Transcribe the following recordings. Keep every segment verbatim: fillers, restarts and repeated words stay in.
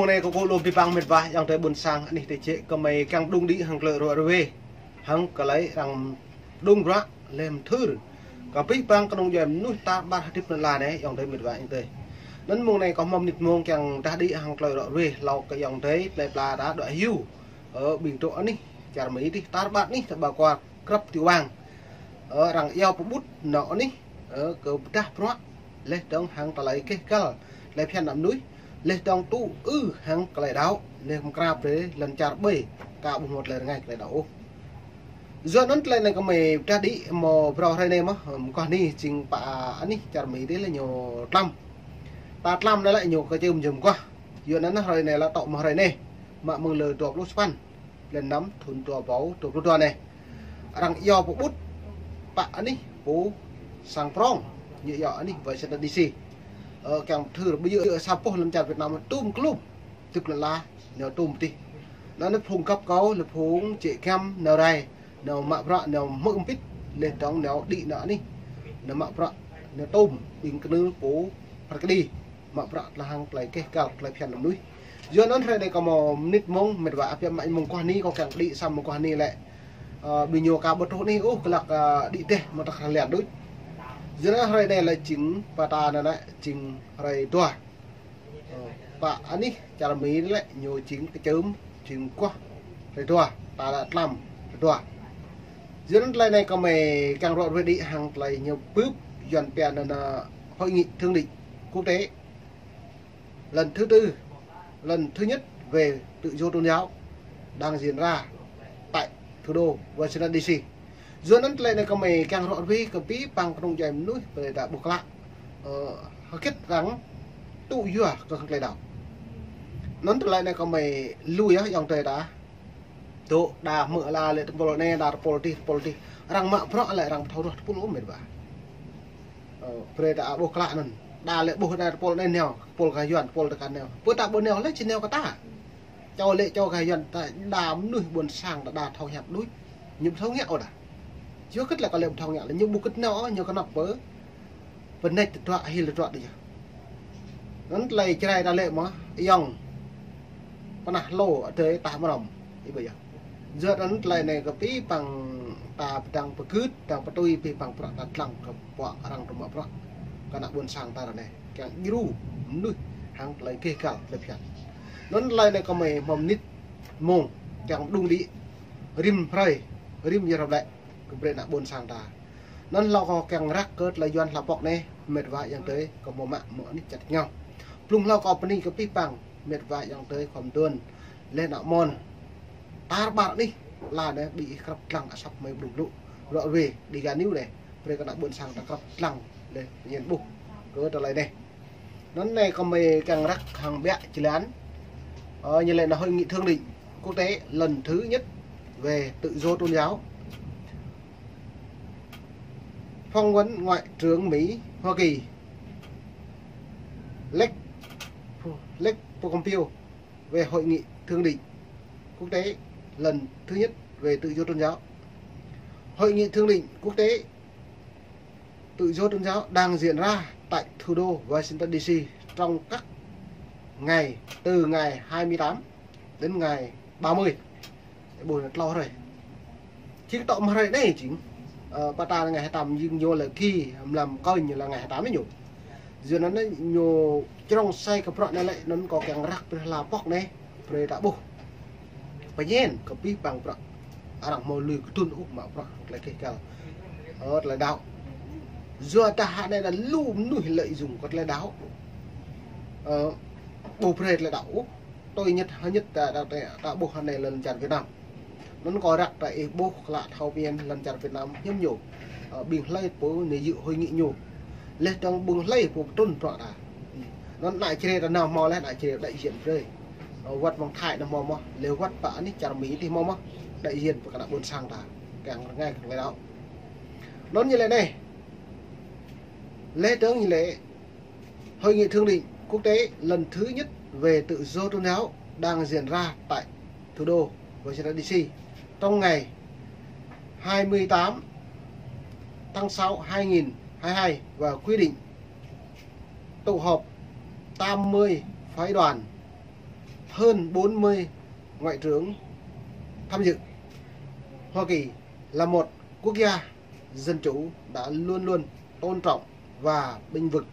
Mông anai kâo kơkuh lŏm abih bang mĕt wa ayŏng adơi ƀôn sang anih tơčĕ kơ mơi kiăng đung đĭ hăng tơlơi ruă ruê, hăng tơlơi arăng đung bruă lĕ mơthưr kơ abih bang kơnung djuai mơnuih tar ƀar hơdip lŏn ala anai ayŏng adơi mĕt wa ayŏng adơi. Anŭn mông anai kâo hmâo mơnit mông kiăng dah đĭ hăng tơlơi ruă ruê hlâo kơ ayŏng adơi plơi pla ta dŏ hyu, ơ, ƀing dŏ anih čar Mi dih tar ƀar anih ta ba kual krăp ti wang. Ơ, arăng iâu pơƀut nao anih, ơ, kơ pơdah bruă, laih dơ̆ng hăng tơlơi gêh găl, tơlơi phiăn ană mơnuih, laih dơ̆ng tŭ ư hăng tơlơi đaŏ, laih mơkra brơi lŏn čar ƀơi, ka ƀu hmâo tơlơi rơngai tơlơi đaŏ ôh. Yua anŭn tơlơi anai kơ mơi pơdah đĭ hmâo phrâo hrơi anai mơ̆n, mơguah anai jing pă anih čar Mi dih lĕ ñu tlam. Ta tlam anai lĕ ñu kơ čơm jơm mơguah. Yua anŭn hrơi anai lĕ tŏ mơ̆ hrơi anai, mă mơ̆ng lơ dua pluh sapăn. Lĕ năm thŭn dua rơbâo dua pluh dua anai. Arăng iâu pơƀut pă anih pô sang prong, ñu iâu anih Washington D C. Ơ, kiăng mơthưr ƀu djơ̆ sa boh lŏn čar Việt Nam tŭm klum, tŭm lŏn ala, nao tŭm dih. Anŭn phung găp kâo, lĕ phung čĕ giăm nao rai, nao mă bruă, nao hmư̆ hơbĭt, laih dơ̆ng nao đĭ nao anih, nao mă bruă, nao tŭm ƀing kơnưl pô phat kơđi. Mă bruă tơlơi hăng tơlơi gêh găl tơlơi phiăn ană mơnuih. Yua anŭn hrơi anai kâo hmâo mơnit mông mĕt wa, apiăm mă mông mơguah anai kâo kiăng đĭ sa mông mơguah anai lĕ, ơ, ƀing ñu ka ƀu truh anih ôh, kơlăk, ơ, đĭ dêh mơ̆ng tơkrah lian đôč. Yua anŭn hrơi anai lĕ jing pă ta anai lĕ jing hrơi dua. Ơ, pă anih čar Mi lĕ ñu jing kơčơm, jing mơguah hrơi dua, ta lĕ tlam hrơi dua. Yua anŭn tơlơi anai kơ mơi kiăng ruă ruê đĭ hăng tơlơi ñu bưp Yuan pia anŭn, ơ, hội nghị thượng đỉnh quốc tế lần thứ tư, lần thứ nhất về tự do tôn giáo đang diễn ra tại thủ đô Washington D C. Yua anŭn tơlơi anai kơ mơi kiăng ruă ruê kơ abih bang kơnung djuai mơnuih brơi ta ƀuh klă, ơ, hơget arăng tŭ yua kơ hăng tơlơi đaŏ. Anŭn tơlơi anai kơ mơi lui yơh ayŏng adơi ta. Dŏ đa hmư̆ la lĕ tơpul anai, đa tơpul dih, tơpul dih. Arăng mă bruă lĕ arăng ƀu thâo ruah tơpul ôh mĕt wa. Ơ, brơi ta ƀuh klă anŭn. Đa lĕ ƀuh đa tơpul anai nao, tơpul gah Yuan, tơpul tơkan nao. Pơ ta ƀu nao lĕ či nao kơ ta. Čô lĕ čô gah Yuan ta đa mơnuih ƀôn sang ta đa thâo hiăp đôč. Ñu ƀu thâo ngă ôh đa. Yua hơget lĕ kơ lĕ ƀu thâo ngă lĕ ñu ƀu kơ̆t nao ôh, ñu kơnăp pơ pơnĕč tơdruă hil tơdruă đôč yơh. Anŭn tơlơi Jrai ta lĕ mơ̆, ayŏng pơnah hlô adơi tah mơrŏm. Ih ƀuh yơh. Yua anŭn tơlơi anai kơ abih bang ta pơdang pơgưt, pơdang pơtui abih bang bruă ta lăng kơ pô arăng tŭ mă bruă. Kơ ană ƀôn sang ta ră anai kiăng djru mơnuih hăng tơlơi gêh găl tơlơi phiăn. Anŭn tơlơi anai kơ mơi hmâo mơnit mông kiăng đung đĭ rĭm hrơi, rĭm yơh răm lĕ kơ brơi ană ƀôn sang ta. Anŭn hlâo kâo kiăng răk kơ tơlơi Yuan hla pŏk anai, mĕt wa ayŏng adơi, kâo hmâo mă mơ̆ anih čăt ngao. Blung hlâo kâo bơni kơ abih bang mĕt wa ayŏng adơi khŏm dŏn, laih ană mơ̆n tar ƀar anih, la anai ƀing ih krăp lăng asăp mơi blung blŭ. Ruă ruê, Dega News anai, brơi kơ ană ƀôn sang ta krăp lăng, laih ñen ƀuh kơ tơlơi anai. Anŭn anai kơ mơi kiăng răk hăng ƀiă jơlan. Ơ, ñu lĕ anŭn hội nghị thượng đỉnh quốc tế lần thứ nhất về tự do tôn giáo. Phỏng vấn Ngoại trưởng Mỹ, Hoa Kỳ, Lek, Lek Pompeo về hội nghị thượng đỉnh quốc tế lần thứ nhất về tự do tôn giáo. Hội nghị thượng đỉnh quốc tế tự do tôn giáo đang diễn ra tại thủ đô Washington D C trong các ngày từ ngày hai mươi tám đến ngày ba mươi. Ƀuh anai tlâo hrơi. Jing tŏ mơ̆ hrơi anai jing. Ơ, pă ta anai ngày hai tám jing ñu lĕ gih mlam kơnh ñu lĕ ngày hai tám anai ñu. Yua anŭn anai ñu črông sai kơ bruă anai lĕ anŭn kâo kiăng răk brơi hla pŏk anai. Brơi ta ƀuh. Pơñen kơ abih bang bruă. Arăng hmâo lui kơdŭn ôh mă bruă tơlơi gêh găl. Ơ, tơlơi đaŏ. Yua dah anai lĕ lu mơnuih lợi dụng kơ tơlơi đaŏ. Ơ, ƀu brơi tơlơi đaŏ ôh. Tui ñĕt hơñĕt ta, ta, ta, ta ƀuh anai lŏn čar Việt Nam. Anŭn kâo răk ta ih ƀuh klă thâo pơñen lŏn čar Việt Nam hiam ñu. Ơ, ƀing hlơi pô anai yŭ hội nghị ñu. Laih dơ̆ng ƀing hlơi pô pơtrŭn bruă ta. Anŭn ană Jrai ta nao hmâo laih ană Jrai đại diện brơi. Ơ, wơ̆t mơ̆ng Thái nao hmâo mơ̆n. Laih wơ̆t pă anih čar Mi dih hmâo mơ̆n. Đại diện pơ kơ ană ƀôn sang ta. Kiăng rơngai kiăng tơlơi đaŏ. Anŭn ñu lĕ anai. Laih dơ̆ng ñu lĕ Hội nghị thượng đỉnh quốc tế lần thứ nhất về tự do tôn giáo đang diễn ra tại thủ đô Washington D C trong ngày hai mươi tám tháng sáu hai nghìn hai mươi hai và quy định tụ họp tám mươi phái đoàn hơn bốn mươi ngoại trưởng tham dự. Hoa Kỳ là một quốc gia dân chủ đã luôn luôn tôn trọng và bênh vực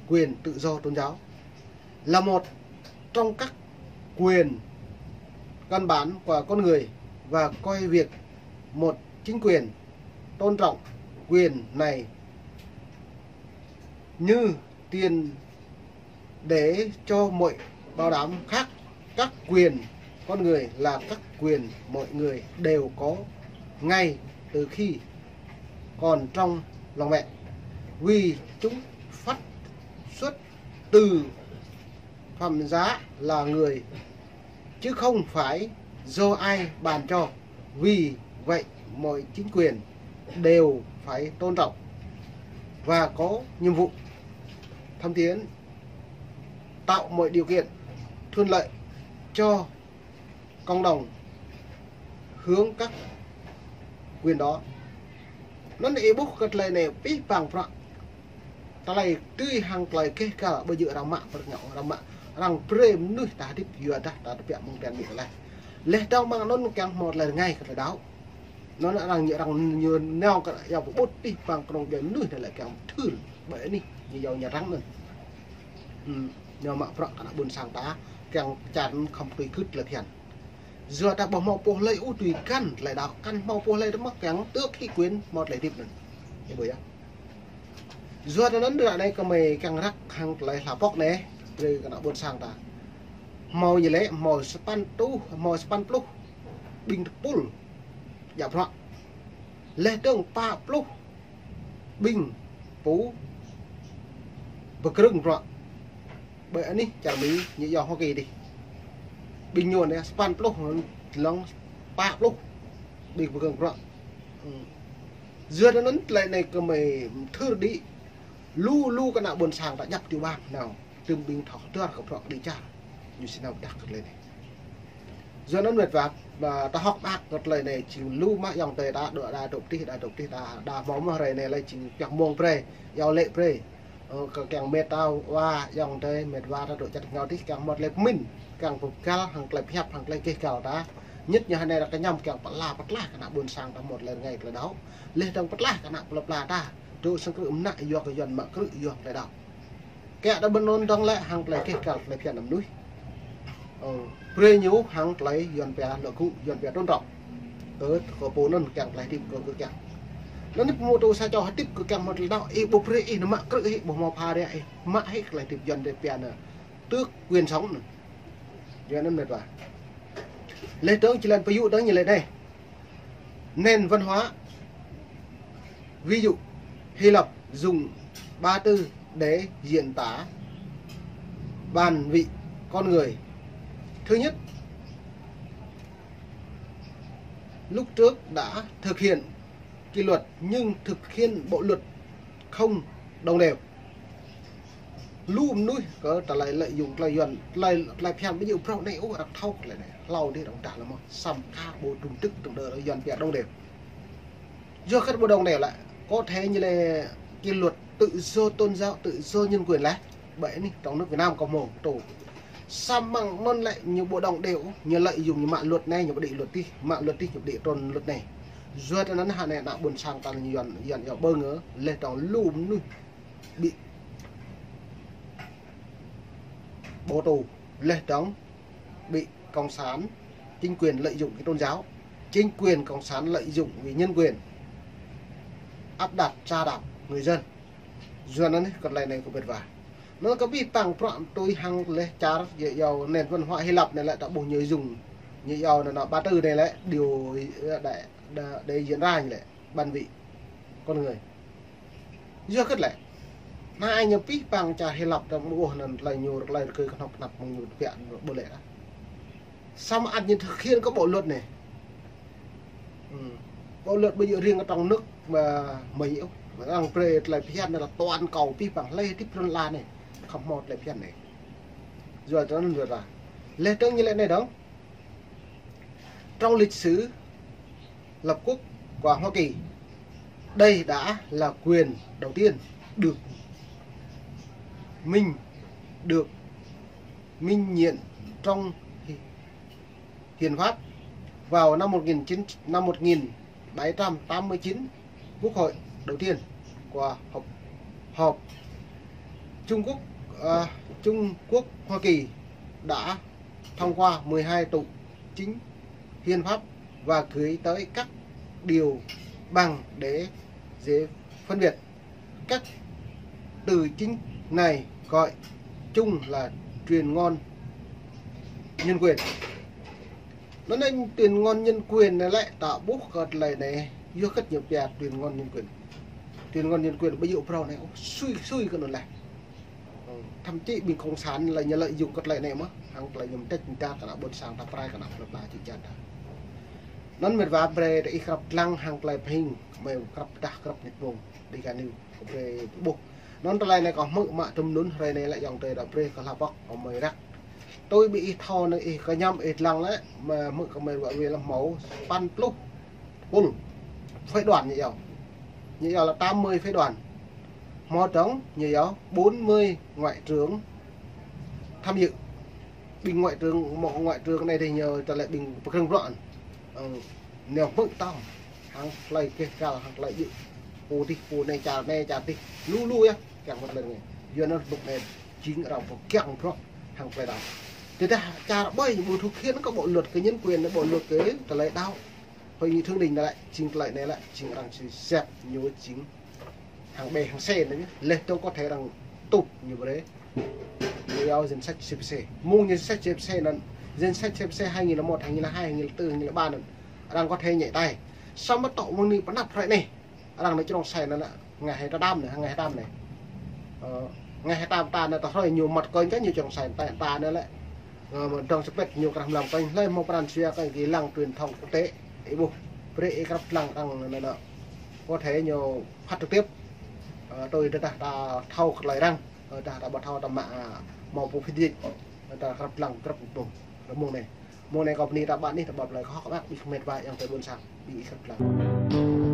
quyền tự do tôn giáo, là một trong các quyền căn bản của con người và coi việc một chính quyền tôn trọng quyền này như tiền để cho mọi bảo đảm khác. Các quyền con người là các quyền mọi người đều có ngay từ khi còn trong lòng mẹ, vì chúng phát xuất từ phẩm giá là người, chứ không phải do ai ban cho. Vì vậy, mọi chính quyền đều phải tôn trọng và có nhiệm vụ thăng tiến, tạo mọi điều kiện thuận lợi cho cộng đồng hưởng các quyền đó. Anŭn ih ƀuh kơ tơlơi anai pih pang prăk. Tơlơi tui hăng tơlơi keh kal ƀu djơ̆ arăng mă pơrơñŏ, arăng mă, arăng brơi mơnuih ta hơdip yua dah ta tơbiă mơ̆ng pran ƀing tơlơi. Laih dơ̆ng mơ̆ng anŭn kiăng hmâo tơlơi rơngai kơ tơlơi đaŏ. Anŭn arăng ñu, arăng ñu nao kơ yua pơƀut pih pang kơnơ̆ng djuai mơnuih anai lĕ kiăng thưr ƀơi anih ñu yua ñu răng anŭn. Hmm, ñu mă prăk kơ ană ƀôn sang ta, kiăng čar khŏm tui gưt tơlơi phiăn. Yua ta ƀu hmâo pô hlơi ôh tui găn tơlơi đaŏ, kăn hmâo pô hlơi tơmơ̆ kiăng tước hĭ quyền hmâo tơlơi hơdip anŭn. Ih ƀuh yơh. Yua anŭn ră anai kơmơi kiăng răk hăng tơlơi hla pŏk anai, brơi kơ ană ƀôn sang ta. Hmâo ñu lĕ, hmâo sapăn pluh, hmâo sapăn pluh ƀing tơpul djă bruă. Laih dơ̆ng pă pluh ƀing pô pơkrơ̆ng bruă ƀơi anih čar Mi ñu yua Hoa Kỳ dih. Ƀing ñu anai sapăn pluh, lŏng pă pluh ƀing pơkrơ̆ng bruă. Hmm. Yua anŭn tơlơi anai kơmơi thưr đĭ lu lu kơ ană ƀôn sang ta djăp ti ƀang nao. Tơm ƀing thâo hơdơr kơ bruă kơđi čar. Ñu sĭt nao pơdah kơ tơlơi anai. Yua anŭn mĕt wa, ta hơ̆k mơak kơ tơlơi anai jing lu mă ayŏng adơi ta, dŏ đa dŏ pơtih, đa dŏ pơtih ta, đa hmâo mơ̆ hrơi anai lĕ jing pioh mông brơi, iâu laĭ brơi. Ơ, kơ kiăng mĕt wa, ayŏng adơi, mĕt wa ta dŏ čar rơngiao adih, kiăng hmâo tơlơi pơmĭn, kiăng pơgăl hăng tơlơi pơhiăp, hăng tơlơi keh kal ta. Nhất ñu hrơi anai ta kơñăm kiăng pơala pơtlaih kơ ană ƀôn sang ta hmâo tơlơi rơngai tơlơi đaŏ. Laih dơ̆ng pơtlaih kơ ană plơi pla ta. Dŏ sang krư̆ mơnă yua kơ Yuan mă krư̆ yua tơlơi đaŏ. Kiăng ta ƀu anŭn dơ̆ng lĕ hăng tơlơi keh kal tơlơi phiăn mơnuih. Ơ, brơi ñu hăng tơlơi Yuan pia luă gŭ, Yuan pia tôn trọng. Kơ, kơ pô anŭn kiăng tơlơi hơdip kơ, kơ kiăng. Anŭn anai pơmơtô sa čô hơdip kơ kiăng hmâo tơlơi đaŏ, ih ƀu brơi ih nao mă krư̆ ih, ƀu hmâo pha ria ih, mă hĭ tơlơi hơdip Yuan pia anŭn tước quyền sống anŭn. Yua anŭn mĕt wa. Laih dơ̆ng či lăng pơyŭ dơ̆ng ñu lĕ anai. Nền văn hóa, ví dụ, Hy Lạp dùng ba từ để diễn tả bản vị con người. Thứ nhất, lúc trước đã thực hiện kỷ luật nhưng thực hiện bộ luật không đồng đều. Lu mơnuih kơ tơlơi lợi dụng tơlơi Yuan, tơlơi, tơlơi phiăn ƀu djơ̆ bruă anai ôh, arăng thâo tơlơi anai. Hlâo adih arăng dah lăm mơ̆, săm kha ƀu trùng chức trùng đơ Yuan pia đồng đều. Yua hơget ƀu đồng đều lĕ, có thể ñu lĕ kỷ luật tự do tôn giáo, tự do nhân quyền lĕ. Ƀơi anih trong nước Việt Nam kơ hmâo tŭ. Săm mơ̆ng anŭn lĕ ñu ƀu đồng đều, ñu lợi dụng ñu mă luật anai, ñu ƀu đĭ luật adih, mă luật adih, ñu ƀu đĭ trŭn luật anai. Yua anŭn hră anai ană ƀôn sang ta Yuan, Yuan yua bơ ngơ, laih dơ̆ng lu mơnuih bị bỏ tù, laih dơ̆ng bị cộng sản, chính quyền lợi dụng cái tôn giáo, chính quyền cộng sản lợi dụng về nhân quyền, áp đặt, sa đạp người dân. Yua anŭn anai kơ tơlơi anai kơ mĕt wa. Anŭn kơ pih pang prăk tui hăng laih čar, yua, yua nền văn hóa Hy Lạp anai lĕ ta ƀuh ñu dùng, ñu yua anŭn anŭn ba từ anai lĕ điều, để, để, để diễn ra ñu lĕ bản vị con người. Yua hơget lĕ. Anai ñu pih pang čar Hy Lạp ta ƀuh anŭn tơlơi ñu, tơlơi rơkơi kơnăp kơnăp mơ̆ng ñu tơbiă ƀu lĕ đah. Săm ăt ñu thực hiện kơ bộ luật anai. Hmm. Bộ luật ƀu djơ̆ riêng ở trong nước mà Mỹ ôh. Arăng brơi tơlơi phiăn anai là toàn cầu pih pang hlơi hơdip rŏn la anai. Khŏm hmâo tơlơi phiăn anai. Yua anŭn yua ta. Laih dơ̆ng ñu lĕ anai dơ̆ng. Trong lịch sử lập quốc của Hoa Kỳ, đây đã là quyền đầu tiên được minh, được minh nhận trong hiến pháp. Vào năm một nghìn chín, năm một nghìn bảy trăm tám mươi chín, Quốc hội đầu tiên của Hợp, Hợp Trung Quốc, à, Trung Quốc Hoa Kỳ đã thông qua mười hai tụ chính hiến pháp và gửi tới các tiểu bang để dễ phân biệt. Các tụ chính này gọi chung là tuyên ngôn nhân quyền. Anŭn anai tuyên ngôn nhân quyền anai lĕ ta ƀuh kơ tơlơi anai, yua hơget ñu pia tuyên ngôn nhân quyền. Tuyên ngôn nhân quyền ƀu djơ̆ phrâo anai, sui sui kơ anŭn lĕ. Thậm chí ƀing cộng sản lĕ ñu lợi dụng kơ tơlơi anai mơ̆n, hăng tơlơi ñu mơdrĕč mơda kơ ană ƀôn sang ta, prai kơ ană plơi pla čư̆ čan ta. Anŭn mĕt wa brơi ih krăp lăng hăng tơlơi pơhing, mơi krăp pơdah krăp nit mông, đi kơ anai kơ brơi ƀuh. Anŭn tơlơi anai kâo hmư̆ mă tơm anŭn, hrơi anai lĕ ayŏng adơi đa brơi kơ hla pŏk, kơ mơi răk. Tui ƀing ih thâo anai ih kơ ñăm ih lăng lĕ, mă hmư̆ kơ mơi wă wê lăm hmâo sapăn pluh pul phái đoàn ñu iâu. Ñu iâu là tám mươi phái đoàn. Hmâo dơ̆ng ñu iâu bốn mươi ngoại trưởng tham dự. Ƀing ngoại trưởng, mơ̆ ngoại trưởng anai dih ñu tơlơi ƀing pơkrơ̆ng bruă. Ơ, ñu hmư̆ tơ̆ng hăng tơlơi keh kal, hăng tơlơi djơ̆. Pô dih, pô anai, čar anai, čar dih. Lu lu yơh, kiăng mơ̆t lĕ anai. Yua anŭn ƀuh anai jing arăng pơkiăng bruă hăng tơlơi đaŏ. Tơdah čar ƀơi ñu ƀu thực hiện kơ bộ luật kơ nhân quyền, bộ luật kơ tơlơi đaŏ. Hội nghị thượng đỉnh anai lĕ, jing tơlơi anai lĕ, jing arăng či sep ñu jing hăng B, hăng C anai yơh. Leh dơ̆ng có thể arăng tŭ ñu brơi. Ñu iâu danh sách C P C. Mơ̆ng danh sách C P C anŭn, danh sách C P C hai nghìn lẻ một, hai nghìn lẻ hai, hai nghìn lẻ tư, hai nghìn lẻ ba anŭn, arăng có thể nhảy tay. Samơ̆ tŏ mơ̆ng anai pơ anăp hrơi anai, arăng anai čơrông sai anŭn, ngă hai ta đam anai, ngă hai ta đam anai. Ơ, ngă hai ta đam ta anai tơ hrơi ñu măt kơnh kơ ñu čơrông sai ta, ta anai lĕ. Ơ, mơ̆ dơ̆ng sơpĕt ñu krah mlam kơnh, hlơi hmâo pran jua kơnh kơ lăng truyền thông quốc tế. Ih ƀuh, brơi ih krăp lăng arăng anŭn anai. Có thể ñu phát trực tiếp. Ơ, tui tơdah ta thâo kơ tơlơi arăng, ơ, tơdah ta ƀu thâo ta mă, ơ, hmâo pô phiên dịch. Ơ, ta krăp lăng, krăp ƀuh. Mơ̆ng anai. Mơ̆ng anai kâo bơni ta ƀă anih, ta ƀă plơi kơ hŏk mă, ƀing mĕt wa ayŏng adơi ƀôn sang, ƀing ih krăp lăng.